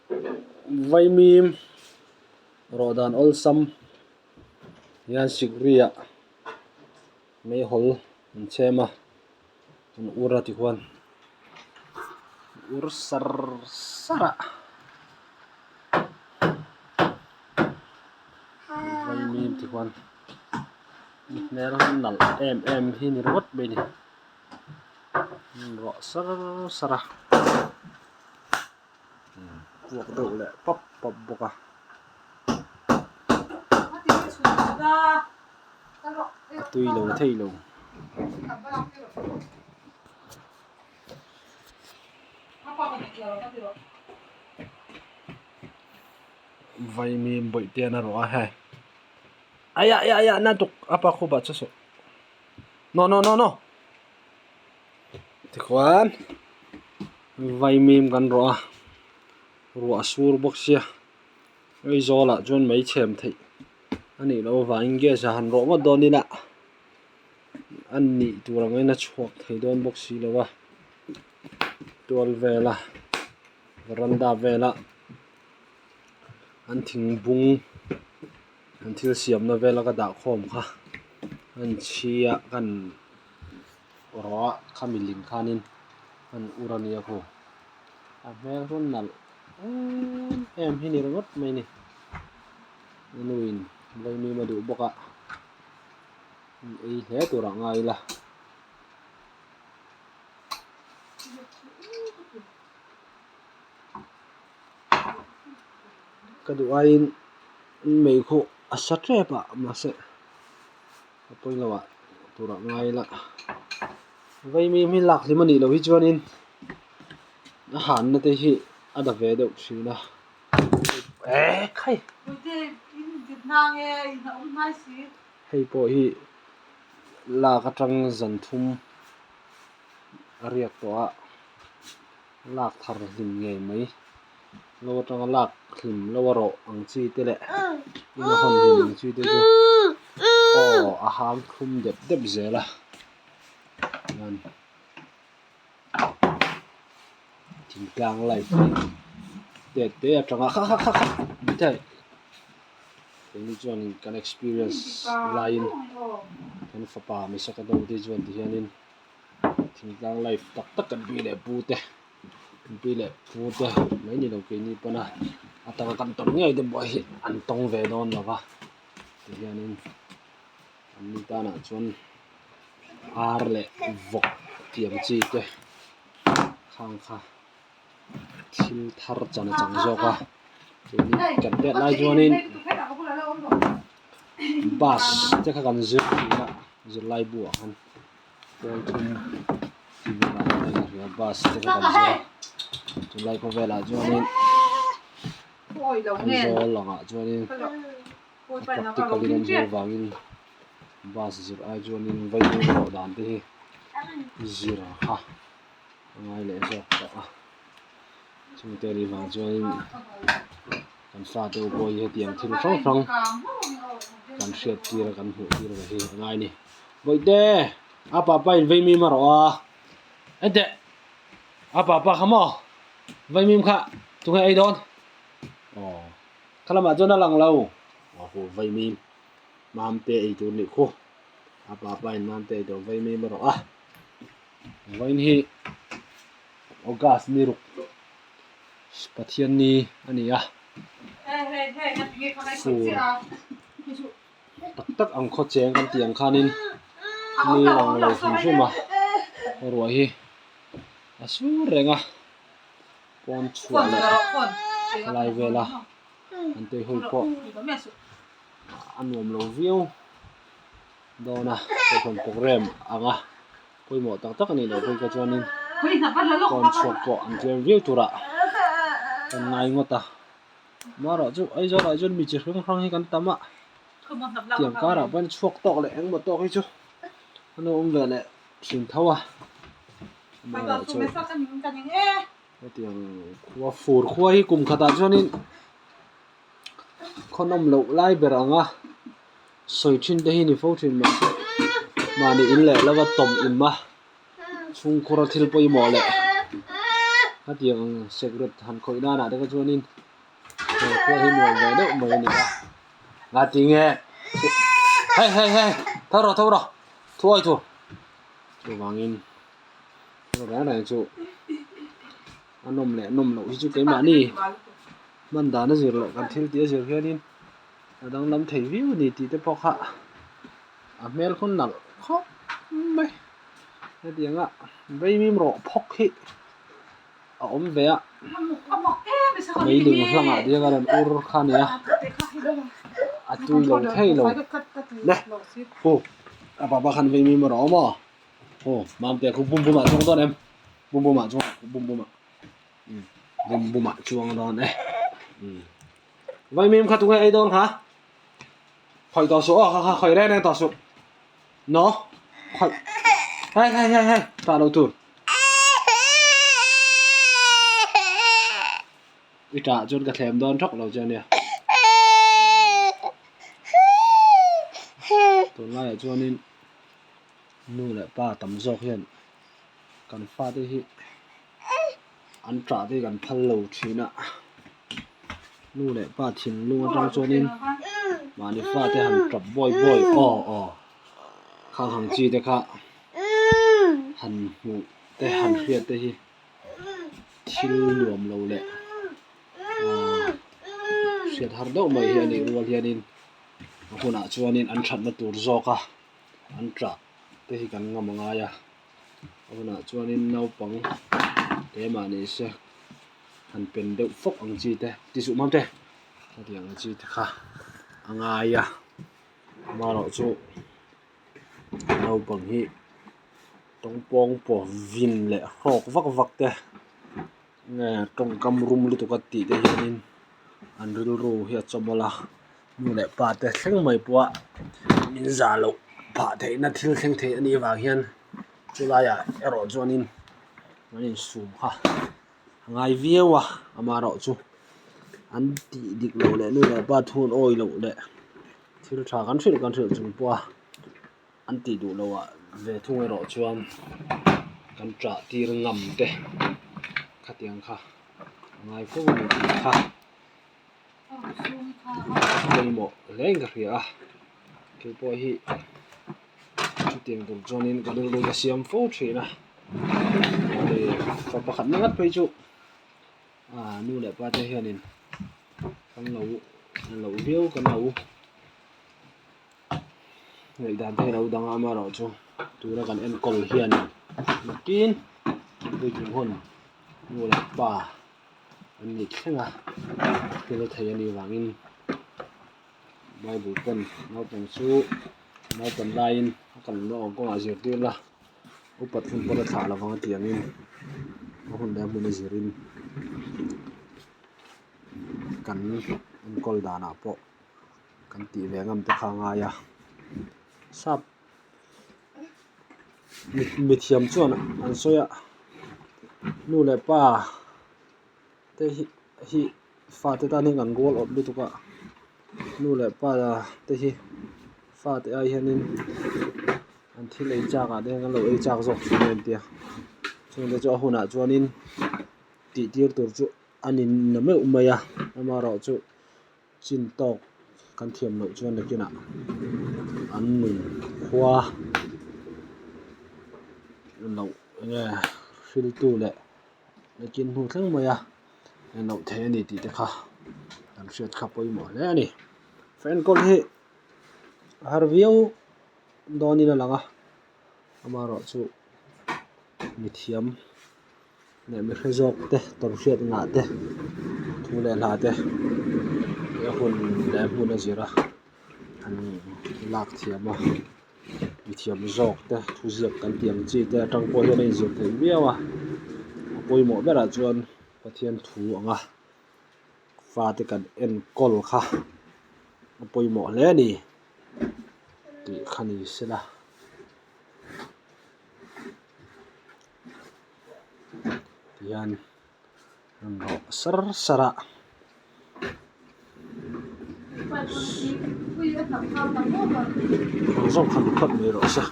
Vaimim rawh dan awlsam hian sikri ah meihawl an chhem a an ur a tikhuan ur sar sar a vaimim tikhuan hmel nalh em em hi ni ringawt mai a ni rawh sar sar a. Puak deuh leh pap pap bawk a. A tui lo thei lo. Vaimim bawih te an a rawh a hei. Aya aya aya na tuk a pa khu bah chu suh. No no no no. Tikhuan vaimim kan rawh a ruah a sur bawk sia Aizawl ah chuan mai chhem theih a nih loh avangin gas ah han rawh ngawt dawn ila a nih tur ang in a chhuak thei dawn bawk si lo a tual vela veranda vela an thing bung an thil siamna vela ka dah khawm kha an chhi a kan rawh a khami lim khanin an ur a nia khu a hmel chu nalh em em hi ni ringawt mai a ni a nuin vaimim a duh bawk a ei hle turah ngai ila. Ka duh aiin mei khu a sa tep a mahse a pawi lo ah turah ngai ila vaimim hi lak hlim a nih loh hi chuanin a hanna te hi a da ve deuh thin a eh khai hei pawh hi lak atang zan thum a riak tawh a. Lak thar hlim ngei mai. Lo atanga lak hlim lo a rawh ang chi te leh ina hawn hlim ang chi te chu aw a hang thlum dep dep zel a chuan thingtlang life hi tet te atanga kha kha kha kha tih keini chuan kan experience laiin kan fapa Misaka deuh te chuan tihianin. Thingtlang life tak tak kan pi leh pu te kan pi leh pu te mai ni lo keini pawn a a taka kan tawn ngei te pawh hi an tawng ve dawn lo va tihianin an ni tanah chuan ar leh vawk tiang chi te khang kha thil thar chan a chang zawk a keini kan hriat lai chuanin bus te kha kan zir thin a zirlai bu ah khan. Pawl thum tih velah hian a inhria bus te kha kan zir a tunlai khawvelah chuanin Aizawl langah chuanin a practical in an zir avangin bus zir ai chuanin vaimim rawh dan te hi zir kha a ngai leh zawk tawh a chungte anih vang chuanin kan fate u pawh hi hetiang thil hrang hrang kan hriat tir a kan hmuh tir ve hi a ngai a ni. Bawihte a papa in vaimim a rawh a enteh a papa kha maw vaimim kha tunge ei dawn aw kha lamah chuan a lang lo aw hu vaimim mamte ei tur nih khu a papa in mamte ei tur vaimim a rawh a vawiin hi August ni ruk Pathian ni a ni a fur. Tak tak ang khaw cheng kan tih ang khanin ni lang lo hrim hrim a ruah hi a sur reng a pawn chhuah leh lai vela an tei hawi pawh a nuam lo viau dawn a kohhran program anga pawimawh tak tak a nih loh phei kha chuanin pawn chhuak pawh an tlem viau turah kan ngai ngawt a. Marawh chu Aizawl ah chuan mi chi hrang hrang hi kan tam a tiang karah pawh hian chhuak tawk leh engmaw tawk hi chu an lo awm ve leh thin tho a amaherawh chu hetiang khua fur khua hi kum khatah chuanin khaw nawm loh lai ber ang a sawi thin te hi ni fo thin mahse mahni in leh lova tawm im a chhungkhura thil pawimawh leh. Hetiang ang sekrep han khawih nanah te kha chuanin he khua hi nuam ve deuh mai a ni a. Ngatinge hei hei hei tho rawh tho rawh thuai thu chuvangin thil reng reng chu a nawm leh nawm loh hi chu keimahni hman dan a zir leh kan thil tih a zir hianin a danglam thei viau a ni tih te pawh kha a hmel khaw nalh khawp mai hetianga vaimim rawh phawk hi a awm ve a meilung hlangah te hian a rawn ur kha a ni a a tui lo thei lo le hu a baba khan vaimim a rawh awm aw aw mamte khu bum bumah chuang dawn em bum bumah chuang bum bumah bum bumah chuang dawn e vaimim kha tunge ei dawn kha khawih tawh suh aw kha kha khawih reng reng tawh suh no khawih hei hei hei hei tah lo tur i tah chuan ka thlem dawn thawk lo che ania tunlaiah chuanin nu leh pa tam zawk hian kan fate hi an tah te hi kan phal lo thin a nu leh pa thinlung atang chuanin mahni fate han tap bawi bawi aw aw khang ang chi te kha han hmuh te han hriat te hi thil nuam lo leh ahh hriat har deuh mai hi a nih rual hianin a hunah chuanin an thatna tur zawk a an tah te hi kan ngam angai a. A hunah chuanin naupang te mahni se han pen deuh fawk ang chi te ti suh mam te hetiang ang chi te kha a ngai a amaherawh chu naupang hi tawngpawng pawh vin leh hrawk vak vak te nge tawngkam rum lutuk a tih te hianin an rilru hi a chawmawlh a nu leh pa te thleng mai pawha min zah loh phah theihna thil thleng thei a nih avang hian chulaiah erawh chuanin an insum kha a ngai viau a amaherawhchu an tih dik loh leh nu leh pa thu an awih loh leh thil tha kan hrilh kan hrilh chung pawha an tih duh loh ah ve thung erawh chuan kan ṭah tir ngam te khatiang kha a ngai fo a ni tih kha pawimawh hle in ka hria a kei pawh hi chutiang tur chuanin ka rilru ka siam fo thin a fa pakhat na ngat phei chu ah nu leh pa te hianin kan lo loh viau kan lo. Ngaihdan te hi a lo dang a amaherawhchu tuna kan enkawl hian nakin puitling hun nu leh pa an nih thleng a thil thei a nih vangin bible pawn naupang chu naupan laiin a kalna awm kawngah zirtir la upat hun pawn a thlah lovang a tih angin a hun leh a hmun a zirin kan enkawl danah pawh. Kan tih ve ngam te kha a ngai a sap mithiam chuan an sawi a nu leh pa te hi hi fate tan hian an rual awp lutuk a nu leh pa te hi fate ai hianin an thil ei chak ah te hian an lo ei chak zawk thin a ni tia chungte chu a hunah chuanin tih tir tur chu a ni na meuh mai a amaherawhchu. Chin tawk kan thiam loh chuan nakinah an nun khua loh enge hriltu leh nakin hnu thleng mai a enloh theih a ni tih te kha kan hriat kha pawimawh hle a ni. Fan kawl hi a har viau dawnin a lang a amaherawhchu mithiam. Leh mi hre zawk te tawnhriat ngah te thu leh hla te a hun leh hmun a zir a an lak thiam a mi thiam zawk te thu ziak kan tih ang chi te atang pawh hian a inzir theih viau a a pawimawh berah chuan Pathian thu ang a fate kan enkawl kha a pawimawh hle a ni tih kha ni sela. Tihian rawn rawh sar sar a. Zawng zawng kha ni phawt mai rawh se.